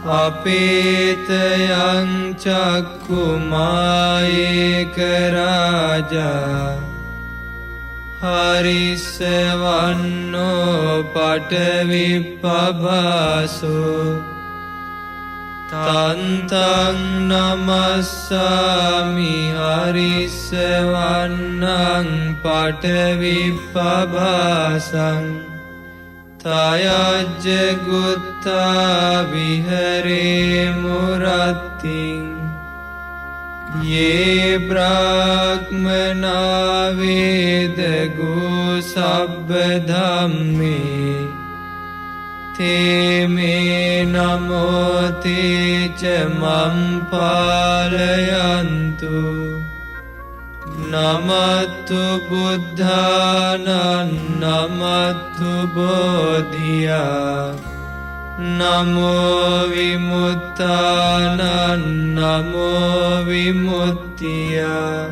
අපේතයං චක්ඛු මායේක රාජා හරිස්ස වන්නෝ පටවිප්පභාසෝ තන්තං නමස්සාමි හරිස්ස වන්නං පටවිප්පභාසං තයජ්ජ ගුත්තා විහරේ මුරත්තිං යේ බ්‍රාහ්මනා වේදගෝ සබ්බ ධම්මේ තේ මේ නමෝ තේ ච මම් පාලයන්තු. නමත්තු බුද්ධානං නමත්තු බෝධියා නමෝ විමුක්තානං නමෝ විමුක්තියා.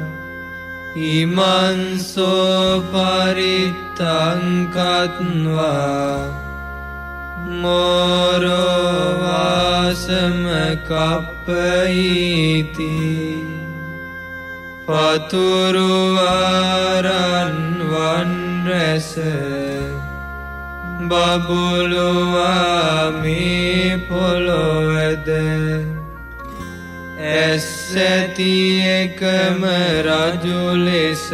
ඉමං සෝ පරිත්තං කତ୍වා මෝරෝ වාසම කප්පයිති පතුරුවාරන් වන් රැස බබුලුවා මේ පොළොවද ඇස් ඇති එකම රජු ලෙස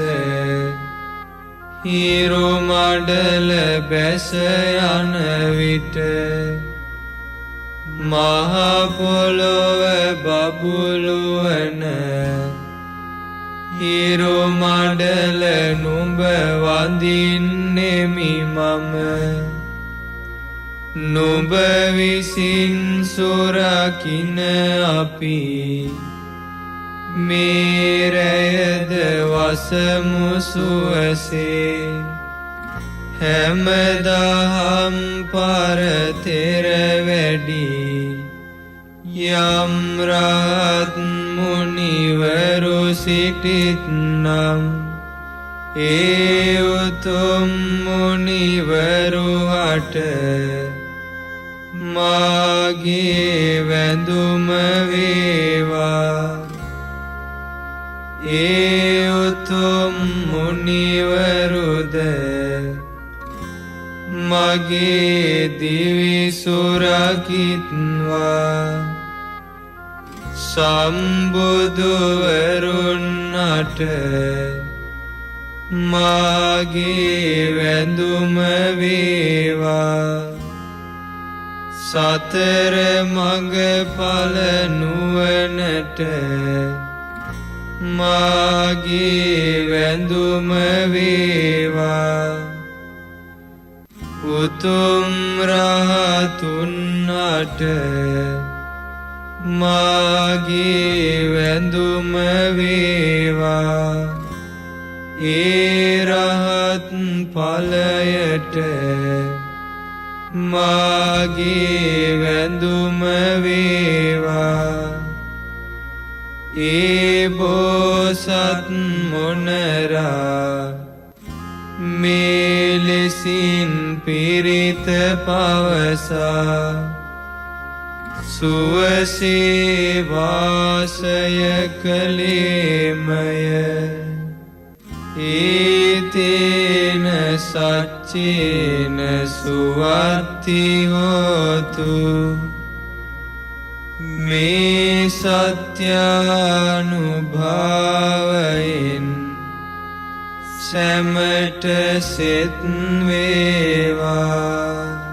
හිරු මඩල බැස යන විට මහ පොළොව බබුලුවන හිරු මඩල නුඹ වඳින්නෙමි මම. නුඹ විසින් සුරකින අපි මේ රැයද වසමු සුවසේ. හැමදහම් පරතෙර වැඩි යම් රහත් මුනිවරු සිටිත්නම් ඒ උතුම් මුනිවරු හට මාගේ වැඳුම වේවා. ඒ උතුම් මුනිවරුද මගේ දිවි සුරකිත්වා. සම්බුදුවරුන්ට මාගේ වැඳුම වේවා. සතර මඟ ඵල නුවණට මාගේ වැඳුම වේවා. උතුම් රහතුන්ට මාගේ වැඳුම වේවා. ඒ රහත් ඵලයට මාගේ වැඳුම වේවා. ඒ බෝසත් මොනරා මේ ලෙසින් පිරිත පවසා සුවසේ වාසය කළේමය. ඒතේන සච්චේන සුවත්ති හෝතු. මේ සත්‍යානුභාවයෙන් සැමට සෙත් වේවා.